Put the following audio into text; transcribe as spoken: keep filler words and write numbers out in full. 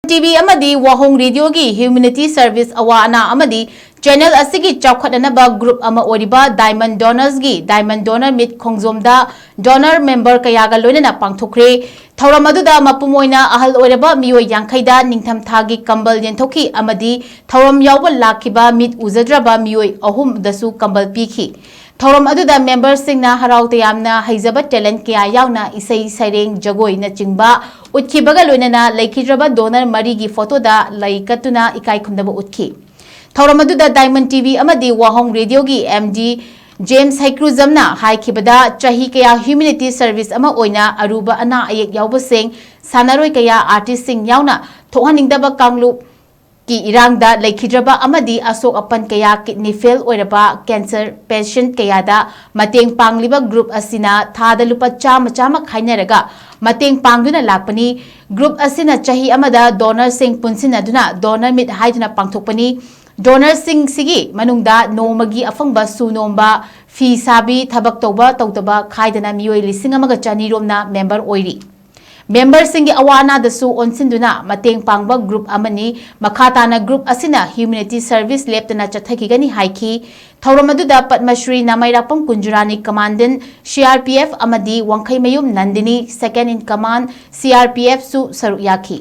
TV ꯑꯃꯗꯤ ꯋꯥꯍꯣꯡ ꯔꯦꯗꯤꯑꯣꯒꯤ humanity service ꯑꯋꯥ ꯑꯅꯥ ꯑꯃꯗꯤ ꯆꯦꯅꯦꯜ ꯑꯁꯤꯒꯤ ꯆꯥꯎꯈꯠꯅꯅꯕ ꯒ꯭ꯔꯨꯞ ꯑꯃ ꯑꯣꯏꯔꯤꯕ ꯗꯥꯏꯃꯟ ꯗꯣꯅꯔꯁꯒꯤ ꯗꯥꯏꯃꯟ ꯗꯣꯅꯔ ꯃꯤꯠ ꯈꯣꯡꯖꯣꯝꯗ ꯗꯣꯅꯔ ꯃꯦꯝꯕꯔ ꯀꯌꯥꯒ ꯂꯣꯏꯅꯅ ꯄꯥꯡꯊꯣꯛꯈ꯭ꯔꯦ꯫ ꯊꯧꯔꯝ ꯑꯗꯨꯗ ꯃꯄꯨꯡ ꯑꯣꯏꯅ ꯑꯍꯜ ꯑꯣꯏꯔꯕ ꯃꯤꯑꯣꯏ ꯌꯥꯡꯈꯩꯗ ꯅꯤꯡꯊꯝꯊꯥꯒꯤ ꯀꯝꯕꯜ ꯌꯦꯟꯊꯣꯛꯈꯤ ꯑꯃꯗꯤ ꯊꯧꯔꯝ ꯌꯥꯎꯕ ꯂꯥꯛꯈꯤꯕ ꯃꯤꯠ ꯎꯖꯗ꯭ꯔꯕ ꯃꯤꯑꯣꯏ ꯑꯍꯨꯝꯗꯁꯨ ꯀꯝꯕꯜ ꯄꯤꯈꯤ꯫ ꯊꯧꯔꯝ ꯑꯗꯨꯗ ꯃꯦꯝꯕꯔꯁꯤꯡꯅ ꯍꯔꯥꯎ ꯇꯌꯥꯝꯅ ꯍꯩꯖꯕ ꯇꯦꯂꯦꯟ ꯀꯌꯥ ꯌꯥꯎꯅ ꯏꯁꯩ ꯁꯩꯔꯦꯡ ꯖꯒꯣꯏꯅꯆꯤꯡꯕ ꯎꯠꯈꯤꯕꯒ ꯂꯣꯏꯅꯅ ꯂꯩꯈꯤꯗ꯭ꯔꯕ ꯗꯣꯅꯔ ꯃꯔꯤꯒꯤ ꯐꯣꯇꯣꯗ ꯂꯩ ꯀꯠꯇꯨꯅ ꯏꯀꯥꯏ ꯈꯨꯝꯅꯕ ꯎꯠꯈꯤ꯫ ꯊꯧꯔꯝ ꯑꯗꯨꯗ ꯗꯥꯏꯃꯟ ꯇꯤꯚꯤ ꯑꯃꯗꯤ ꯋꯥꯍꯣꯡ ꯔꯦꯗꯤꯑꯣꯒꯤ ꯑꯦꯝ ꯗꯤ ꯖꯦꯝꯁ ꯍꯩꯀ꯭ꯔꯨꯖꯝꯅ ꯍꯥꯏꯈꯤꯕꯗ, ꯆꯍꯤ ꯀꯌꯥ ꯍ꯭ꯌꯨꯃꯦꯅꯤꯇꯤ ꯁꯔꯚꯤꯁ ꯑꯃ ꯑꯣꯏꯅ ꯑꯔꯨꯕ ꯑꯅꯥ ꯑꯌꯦꯛ ꯌꯥꯎꯕꯁꯤꯡ, ꯁꯥꯟꯅꯔꯣꯏ ꯀꯌꯥ, ꯑꯥꯔꯇꯤꯁꯁꯤꯡ ꯌꯥꯎꯅ ꯊꯣꯛꯍꯟꯅꯤꯡꯗꯕ ꯀꯥꯡꯂꯨꯞ ꯀꯤ ꯏꯔꯥꯡꯗ ꯂꯩꯈꯤꯗ꯭ꯔꯕ ꯑꯃꯗꯤ ꯑꯁꯣꯛ ꯑꯄꯟ ꯀꯌꯥ, ꯀꯤꯗꯅꯤ ꯐꯦꯜ ꯑꯣꯏꯔꯕ ꯀꯦꯟꯁꯔ ꯄꯦꯁꯦꯟꯠ ꯀꯌꯥꯗ ꯃꯇꯦꯡ ꯄꯥꯡꯂꯤꯕ ꯒ꯭ꯔꯨꯞ ꯑꯁꯤꯅ ꯊꯥꯗ ꯂꯨꯄꯥ ꯆꯥꯝꯃ ꯆꯥꯝꯃ ꯈꯥꯏꯅꯔꯒ ꯃꯇꯦꯡ ꯄꯥꯡꯗꯨꯅ ꯂꯥꯛꯄꯅꯤ꯫ ꯒ꯭ꯔꯨꯞ ꯑꯁꯤꯅ ꯆꯍꯤ ꯑꯃꯗ ꯗꯣꯅꯔꯁꯤꯡ ꯄꯨꯟꯁꯤꯟꯅꯗꯨꯅ ꯗꯣꯅꯔ ꯃꯤꯠ ꯍꯥꯏꯗꯨꯅ ꯄꯥꯡꯊꯣꯛꯄꯅꯤ꯫ ꯗꯣꯅꯔꯁꯤꯡꯁꯤꯒꯤ ꯃꯅꯨꯡꯗ ꯅꯣꯡꯃꯒꯤ ꯑꯐꯪꯕ ꯁꯨ ꯅꯣꯝꯕ, ꯐꯤ ꯁꯥꯕꯤ, ꯊꯕꯛ ꯇꯧꯕ ꯇꯧꯗꯕ ꯈꯥꯏꯗꯅ ꯃꯤꯑꯣꯏ ꯂꯤꯁꯤꯡ ꯑꯃꯒ ꯆꯅꯤ ꯔꯣꯝꯅ ꯃꯦꯝꯕꯔ ꯑꯣꯏꯔꯤ꯫ ꯃꯦꯝꯕꯔꯁꯤꯡꯒꯤ ꯑꯋꯥ ꯑꯅꯥꯗꯁꯨ ꯑꯣꯟꯁꯤꯟꯗꯨꯅ ꯃꯇꯦꯡ ꯄꯥꯡꯕ ꯒ꯭ꯔꯨꯞ ꯑꯃꯅꯤ꯫ ꯃꯈꯥ ꯇꯥꯅ ꯒ꯭ꯔꯨꯞ ꯑꯁꯤꯅ ꯍ꯭ꯌꯨꯃꯦꯅꯤꯇꯤ ꯁꯔꯚꯤꯁ ꯂꯦꯞꯇꯅ ꯆꯠꯊꯈꯤꯒꯅꯤ ꯍꯥꯏꯈꯤ꯫ ꯊꯧꯔꯝ ꯑꯗꯨꯗ Padma Shri ꯅꯥꯃꯩꯔꯥꯛꯄꯝ ꯀꯨꯟꯖꯨꯔꯥꯅꯤ ꯀꯃꯥꯟꯗꯦꯟꯠ C R P F ꯑꯃꯗꯤ ꯋꯥꯡꯈꯩꯃꯌꯨꯝ ꯅꯟꯗꯤꯅꯤ ꯁꯦꯀꯦꯟ ꯏꯟ ꯀꯃꯥꯟꯗ ꯁꯤ ꯑꯥꯔ ꯄꯤ ꯑꯦꯐꯁꯨ ꯁꯔꯨꯛ ꯌꯥꯈꯤ꯫